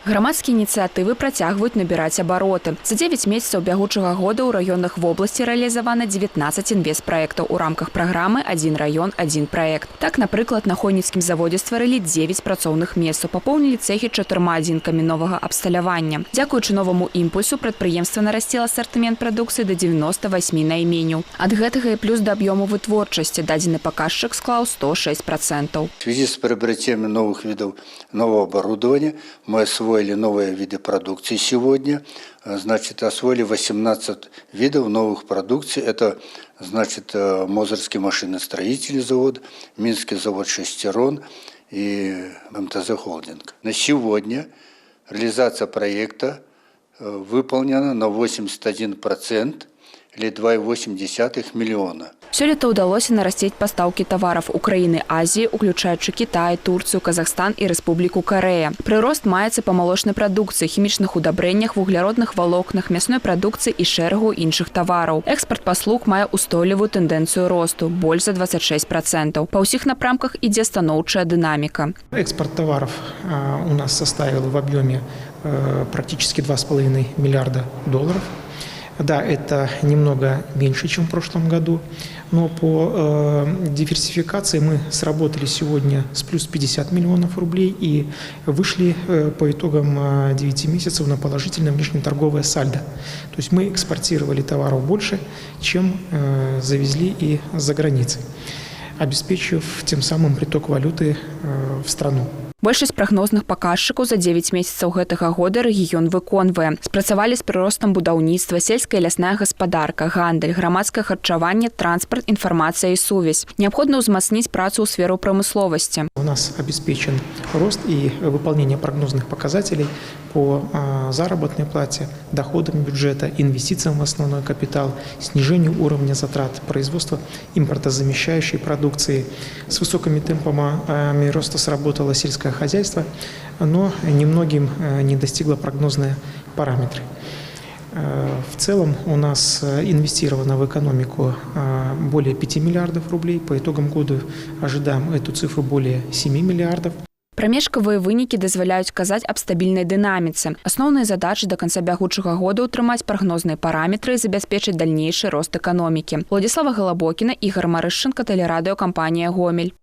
Грамадскія ініцыятывы працягваюць набіраць абароты. За 9 месяцаў бягучага года ў раёнах вобласці рэалізавана 19 інвестпраектаў у рамках праграмы «Адзін раён, адзін праект». Так, напрыклад, на Хойніцкім заводзе стварылі 9 працоўных месцаў, папоўнілі цэхі чатырма адзінкамі новага абсталявання. Дзякуючы новаму імпульсу прадпрыемства нарасціла асартымент прадукцыі да 98 найменняў. Ад гэтага і плюс да аб'ёму вытворчасці: дадзены паказчык склаў 106%. В связи с приобретением новых видов нового оборудования мы освоили новые виды продукции сегодня. Значит, освоили 18 видов новых продукций. Это, значит, Мозырский машиностроительный завод, Минский завод «Шестерон» и МТЗ «Холдинг». На сегодня реализация проекта выполнена на 81% или 2,8 миллиона. Сёлета ўдалося нарасціць пастаўкі тавараў у краіны Азіі, уключаючы Кітай, Турцыю, Казахстан і Рэспубліку Карэя. Прырост маецца па малочнай прадукцыі, хімічных удабрэннях, вугляродных валокнах, мясной прадукцыі і шэрагу іншых тавараў. Экспарт паслуг мае устойлівую тэндэнцыю росту – больш за 26%. Па ўсіх напрамках ідзе станоўчая дынаміка. Экспорт товаров у нас составил в объеме практически 2,5 миллиарда долларов. Да, это немного меньше, чем в прошлом году, но по диверсификации мы сработали сегодня с плюс 50 миллионов рублей и вышли по итогам 9 месяцев на положительное внешнеторговое сальдо. То есть мы экспортировали товаров больше, чем завезли из-за границы, обеспечив тем самым приток валюты в страну. Большасць прагнозных паказчыкаў за 9 месяцаў гэтага года рэгіён выконвае. Спрацавалі з прыростам будаўніцтва, сельская і лясная гаспадарка, гандаль, грамадскае харчаванне, транспарт, інфармацыя і сувязь. Неабходна ўзмацніць працу ў сферу прамысловасці. У нас обеспечен рост и выполнение прогнозных показателей по заработной плате, доходам бюджета, инвестициям в основной капитал, снижению уровня затрат производства импортозамещающей продукции. С высокими темпами роста сработало сельское хозяйство, но немногим не достигло прогнозные параметры. В целом у нас инвестировано в экономику более 5 миллиардов рублей. По итогам года ожидаем эту цифру более 7 миллиардов. Прамежкавыя вынікі дазваляюць казаць аб стабільнай дынаміцы. Асноўныя задачы да канца бягучага года – ўтрымаць прагнозныя параметры і забяспечыць дальнейшы рост эканомікі. Уладзіслава Галабокіна, Ігар Марышчанка, тэлерадыёкампанія «Гомель».